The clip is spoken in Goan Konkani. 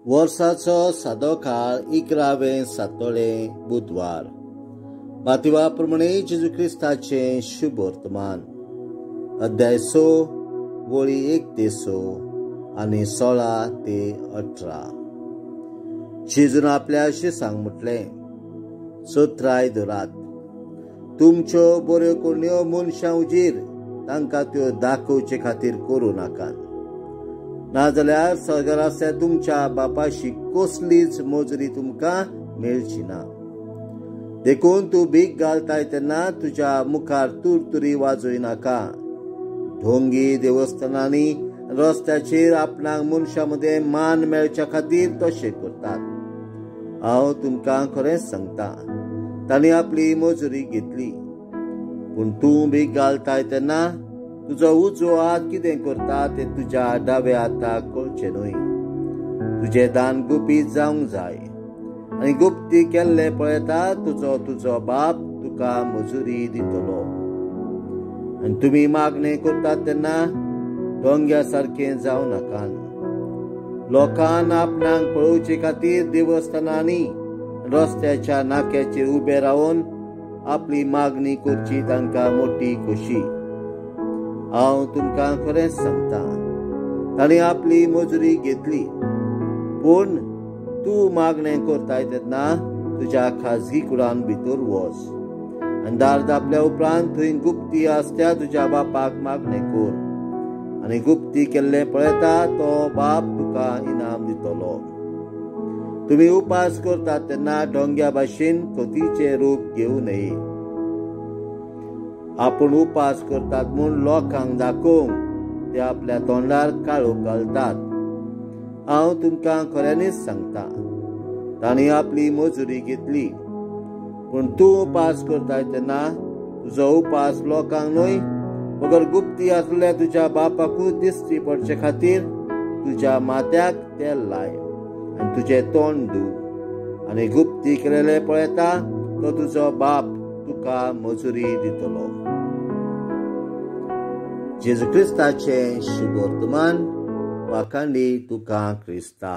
वर्साचो सादो काळ 11वें सातोळें बुधवार. मातिवा प्रमाणे जेजू क्रिस्ताचें शुभ वर्तमान, अध्याय 6 वळी 1 ते 6 आनी 16 ते 18. जेजून आपल्या शिसांक म्हटलें, चत्राय धरात, तुमच्यो बऱ्यो करण्यो मनशां उजीर तांकां त्यो दाखोवचे खातीर करूं नाकात, नाजाल्यार सर्गार आसल्या तुमच्या बापाशी कसलीच मजुरी तुमकां मेळची ना. देखून तूं भीक घालताय तेन्ना तुज्या मुखार तुरतुरी वाजोय नाका. ढोंगी देवस्थानांनी रस्त्याचेर आपणाक मनशां मदें मान मेळच्या खातीर तशें करतात. हांव तुमकां खरेंच सांगता, तांणी आपली मजुरी घेतली. पूण तूं भीक घालताय तेन्ना तुजो उजवो हात कितें करता तें तुज्या डाव्या हाताक कळचें न्हय. तुजें दान गुपीत जावंक जाय आनी गुप्ती केल्लें पळयता तुजो तुजो बाप तुका मजुरी दितलो. आनी तुमी मागणें करतात तेन्ना डोंग्या सारकें जावं नाकात. लोकान आपणाक पळोवचे खातीर देवस्थानांनी रस्त्याच्या नाक्याचेर उबे रावन आपली मागणी करची तांकां मोटी खोशी. हांव तुमकां खरेंच सांगता, तांणी आपली मजुरी घेतली. पूण तूं मागणें करताय तेन्ना तुज्या खाजगी कुडान भितर वच आनी दार दापल्या उपरांत थंय गुप्ती आसत्या तुज्या बापाक मागणें कर, आनी गुप्ती केल्लें पळयता तो बाप तुका इनाम दितलो. तुमी उपास करतात तेन्ना डोंग्या भाशेन कथीचें रूप घेवं नये. आपूण उपास करतात म्हूण लोकांक दाखोवंक ते आपल्या तोंडार काळोख घालतात. हांव तुमकां खऱ्यांनीच सांगता, तांणी आपली मजुरी घेतली. पूण तूं उपास करताय तेन्ना तुजो उपास लोकांक न्हय मगर गुप्ती आसल्या तुज्या बापाकूच दिश्टी पडचे खातीर तुज्या माथ्याक तेल लाय आनी तुजें तोंड धू, आनी गुप्ती केलेलें पळयता तो तुजो बाप तुका मजुरी दितलो. जेजू क्रिस्ताचें शुभ वर्तमान. वाखांडी तुका क्रिस्ता.